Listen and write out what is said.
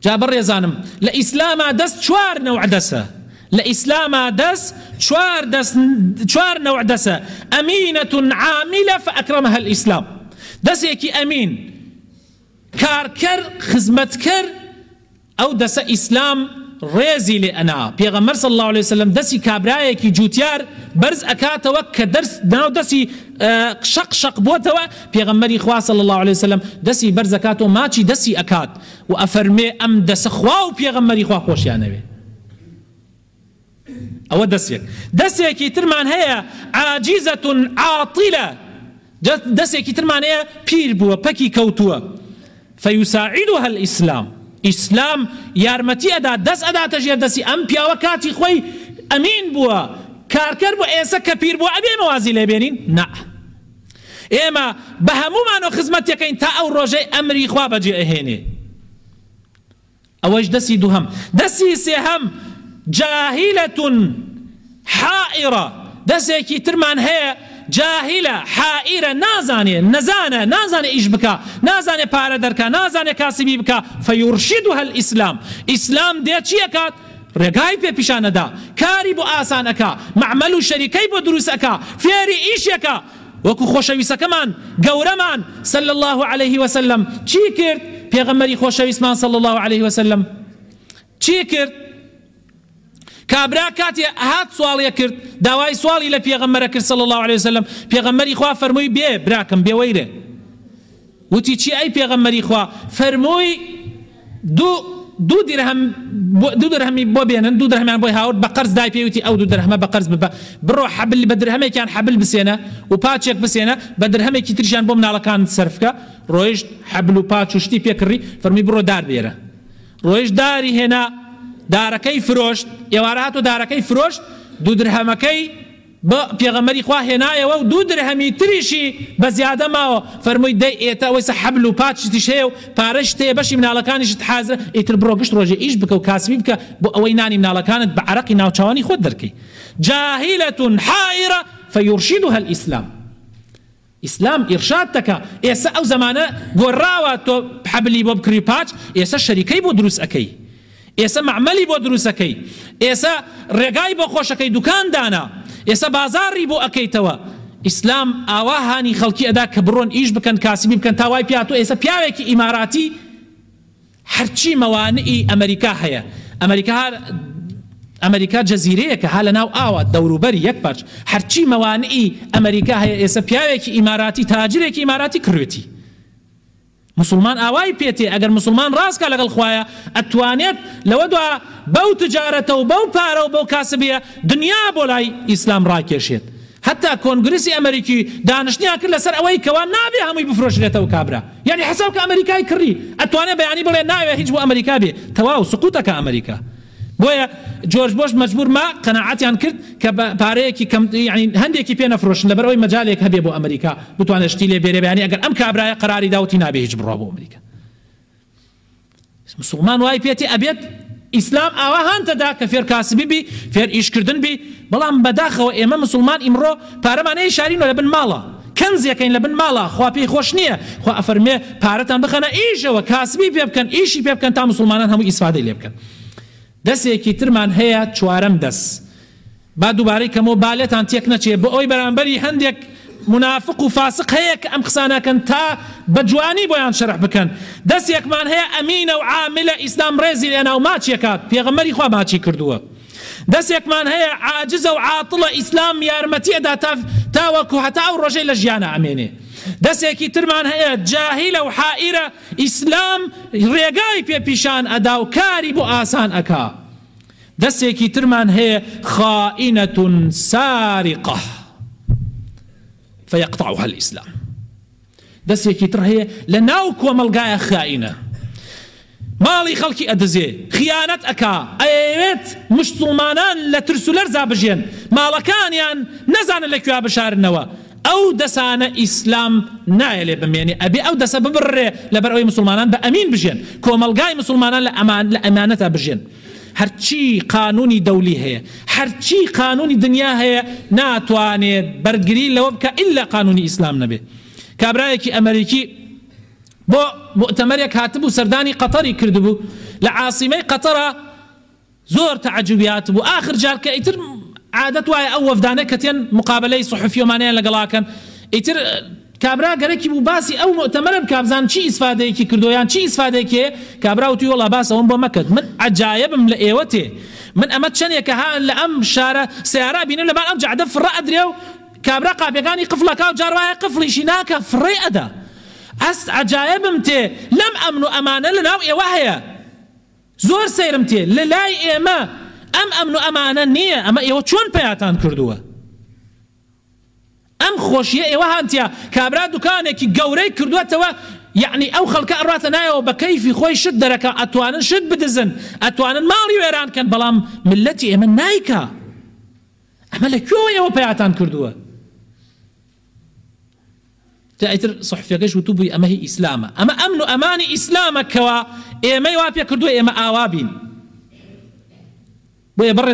جا بەڕێزانم لە ئیسلاما دەست چوار نەوع دەسە، لە ئیسلاما دەس چوار دەس چوار نەوع دەسە، ئەمینە عاملە فاکرمها الاسلام، دەسێکی ئەمین، کارکەر، خزمەتکەر، ئەو دەسە ئیسلام ڕێزی لێ ئەنا، پێغەمبەر صلی اللە علیە وسلم دەسی کابرایەکی جوتیار بەرز ئەکاتەوە کە دەرس ناو دەسی شەق شەق بۆتەوە، پێغەمبەری خوا صلی اللە علیە وسلم دەسی بەرز ئەکاتەوە ماچی دەسی ئەکات و ئەفەرموێ ئەم دەسە خوا و پێغەمبەری خوا خۆشیان ئەوێ. ئەوە دەسێک. دەسێکی ترمان هەیە عاجزە عاطلە، دەسێکی ترمان هەیە پیر بووە پەکی کەوتووە، فیساعدها الاسلام، ئیسلام یارمەتی ئەدات دەست ئەداتە ژێر دەستی ئەم پیاوە کاتی خۆی ئەمین بووە کارکەر بووە ئێسە کە پیر بووە ئەبێ ئێمە وازی لێ بێنین؟ نا ئێمە بە هەموومانەوە خزمەتیەکەین تا ئەو ڕۆژەی ئەمری خوا بەجێ ئەهێنێ. ئەوەش دەسی دووهەم. دەسی سێهەم، جاهلە حائرە، دەسێکی ترمان هەیە جاهلە حائرە نازانێ، نەزانە، نازانێ ئیش بکا، نازانێ پارە دەرکا، نازانێ کاسبی بکا، فیرشدها الاسلام، ئیسلام دێ چی ئەکات؟ ڕێگای پێ پیشان ئەدا، کاری بۆ ئاسان ئەکا، مەعمەل و شەریکەی بۆ دروست ئەکا، فێری ئیشێکا، وەکو خۆشەویسەکەمان گەورەمان صلی اللە علیه وسلم چی کرد؟ پێغەمبەری خۆشەویستمان صلی اللە علیه وسلم چی کرد؟ کابرا کاتێ هات سواڵێ کرد داوای سواڵی لە پێغەمبەرە کرد صلی اللە علیه وسلم پێغەمبەری خوا فەرمووی بێ براکەم بێ وەیرێ وتی چی ئەی پێغەمبەری خوا؟ فەرمووی، دوو دوو دیرهەم دوو درهەمی بۆ بێنن، دوو درهەمیان بۆی هاورد بە قەرز دای پێی وتی ئەو دوو درهەمە بە قەرز ببە بڕۆ حەبل بە درهەمێکیان حەبل بسێنە و پاچێک بسێنە بە درهەمێکی تریشیان بۆ مناڵەکانت سەرف کە، ڕۆیشت حەبل و پاچ و شتی پێ کڕی، فەرمووی بڕۆ دار بێرە، ڕۆیشت داری هێنا دارەکەی فرۆشت، ئێوارە هاتەوە دارەکەی فرۆشت دوو درهەمەکەی. بۆ پێغەمبەری خوا هێنایەوە و دوو درهەمی تریشی بە زیادە ماوە، فەرمووی، دەی ئێتە ئەوەیسە حەبل و پاچتیش هەیە و پارەشت هەیە بەشی مناڵەکانیشت حازرە، ئیتر بڕۆ گشت ڕۆژێ ئیش بکە و کاسبی بکە بۆ ئەوەی نانی مناڵەکانت بە عەرەقی ناوچاوانی خۆت دەرکەی. جاهلە حائرە فیرشدها الاسلام. ئیسلام ئیرشاد دەکا ئێسە ئەو زەمانە گۆرراوە تۆ حەبلی بۆ بکڕی پاچ ئێسە شەریکەی بۆ دروست ئەکەی ئێسە مەعمەلی بۆ دروست ئەکەی ئێسە ڕێگای بۆ خۆشەکەی دوکان دانا ئێسە بازاڕی بۆ ئەکەیتەوە ئیسلام ئاوا هانی خەڵکی ئەدا کە بڕۆن ئیش بکەن کاسبی بکەن تا وای پیا تۆ ئێسە پیاوێکی ئیماراتی هەرچی مەوانئی ئەمریکا هەیە ئەمریکا هەر ئەمریکا جەزیرەیەکە ها لەناو ئاوە دەوروبەری یەک پارچ هەرچی مەوانئی ئەمریکا هەیە ئێسە پیاوێکی ئیماراتی تاجرێکی ئیماراتی کڕوێتی موسڵمان ئاوای پێتێ ئەگەر موسڵمان ڕاستکا لەگەڵ خوایە ئەتوانێت لەوە دوا بەو تجارەتە و بەو پارە و بەو کاسبیە دنیا بۆ لای ئیسلام ڕاکێشێت هەتا کۆنگرسی ئەمەریکی دانشتنیان کرد لەسەر ئەوەی کەوا نابێ هەمووی بفرۆشرێتەوە کابرا یانی حساب کە ئەمەریکای کڕی ئەتوانێ بەیانی بڵێ ناوێ هیچ بۆ ئەمەریکا بێ تەواو سقوت ئەکا ئەمەریکا بۆیە جۆرج بۆش مەجبور ما قەناعەتیان کرد کە بە پارەیەکی کەم یانی هەندێکی پێ نەفرۆشن لەبەر ئەوەی مەجالێک هەبێ بۆ ئەمەریکا بتوانێ شتی لێ بێرێ بەیانی ئەگەر ئەم کابرایە قەراری دا وتی نابێ هیچ بڕوا بۆ ئەمەریکا مسوڵمان وای پێ تێ ئەبێت ئیسلام ئاوا هانتە دا کە فێر کاسبی بی فێر ئیش کردن بی بەڵام بەداخەوە ئێمە مسوڵمان ئیمڕۆ پارەمان ئەی شارینەوە لە بن ماڵا کەنزێکەین لە بن ماڵا خوا پێی خۆش نییە خوا ئەفەرمێ پارەتان بخەنە ئیشەوە کاسبی پێ بکەن ئیشی پێ بکەن تا مسوڵمانان هەموو ئیسفادەی لێ بکەن دەسێکی ترمان هەیە چوارەم دەس با دووبارەی کەمەوە با لێتان تێک نەچێ بۆ ئەوەی بەرامبەری هەندێک مونافق و فاسق هەیە کە ئەم قسانە ئەکەن تا بە جوانی بۆیان شەرح بکەن دەسێکمان هەیە ئەمینە و عاملە ئیسلام ڕێزی لێنا و ماچی ئەکات پێغەمبەری خوا ماچی کردووە دەسێکمان هەیە عاجزە و عاتڵە ئیسلام یارمەتی ئەدا تا تاوەکو هەتا ئەو ڕۆژەی لە ژیانا ئەمێنێ دەسێکی ترمان هەیە جاهیلە و حائیرە ئیسلام ڕێگای پێ پیشان ئەدا و کاری بۆ ئاسان ئەکا دەستێکی ترمان هەیە خائنە سارقە فیقطعها الاسلام دەستێکی تر هەیە لە ناو کۆمەڵگایە خائینە ماڵی خەڵکی ئەدزێ خیانەت ئەکا ئەیەوێت مشتوڵمانان لە ترس و لەرزا بژێن ماڵەکانیان نەزانن لە کوێ بشارنەوە ئەو دەسانە ئیسلام نایەلێ بمێنێ ئەبێ ئەو دەسە ببڕرێ لەبەر ئەوەی مسوڵمانان بە ئەمین بژێن کۆمەڵگای مسوڵمانان لە ئەمان لە ئەمانەتا بژێن هەرچی قانونی دەولی هەیە هەرچی قانونی دنیا هەیە ناتوانێت بەرگری لەوە بکا ئیلا قانونی ئیسلام نەبێ کابرایەکی ئەمەریکی بۆ موئتەمەرێک هاتبوو سەردانی قەتەری کردبوو. لە عاسیمەی قەتەرا زۆر تەعەجوبی هاتبوو ئاخر جار کە ئیتر عادەت وایە ئەو وەفدانە کە تێن مقابەلەی صحفی ومانەیان لەگەڵا کەن ئیتر کابرا گەرەکی بوو باسی ئەو موئتەمەرە بکا بزانن چی ئیسفادەیەکی کردووە یان چی ئیسفادەیەکی هەیە کابرا وتوی وەڵا باس ئەوەم بۆ مەکەت من عەجایەبم لە ئێوە تێ من ئەمە چەنێکە ها لە ئەم شارە سەیارە ئەبینم لەبان ئەم جەعدە فڕە ئەدرێ و کابرا قاپیەکانی قفڵ ئەکا و جار وایە قفڵیشی ناکا فڕێی ئەدا ئەست عەجایەبم تێ لەم ئەمن و ئەمانە لەناو ئێوە هەیە زۆر سەیرم تێ لە لای ئێمە ئەم ئەمن و ئەمانە نییە ئەمە ئێوە چۆن پەیاتان کردووە ئەم خۆشیە ئێوە هانتیا کابرا دوکانێکی گەورەی کردوەتەوە یەعنی ئەو خەڵکە ئەڕاتە نایەوە بە کەیفی خۆی شت دەرەکا ئەتوانن شت بدزن ئەتوانن ماڵی وێران کەن بەڵام مللەتی ئێمە نایکا ئەمە لە کوێوە ئێوە پەیاتان کردووە جا ئیتر صحفیەکەش وتوبووی ئەمە هی ئیسلامە ئەمە ئەمن و ئەمانی ئیسلامە کەوا ئێمەی وا پێ کردووە ئێمە ئاوا بین بۆیە بەڕێ.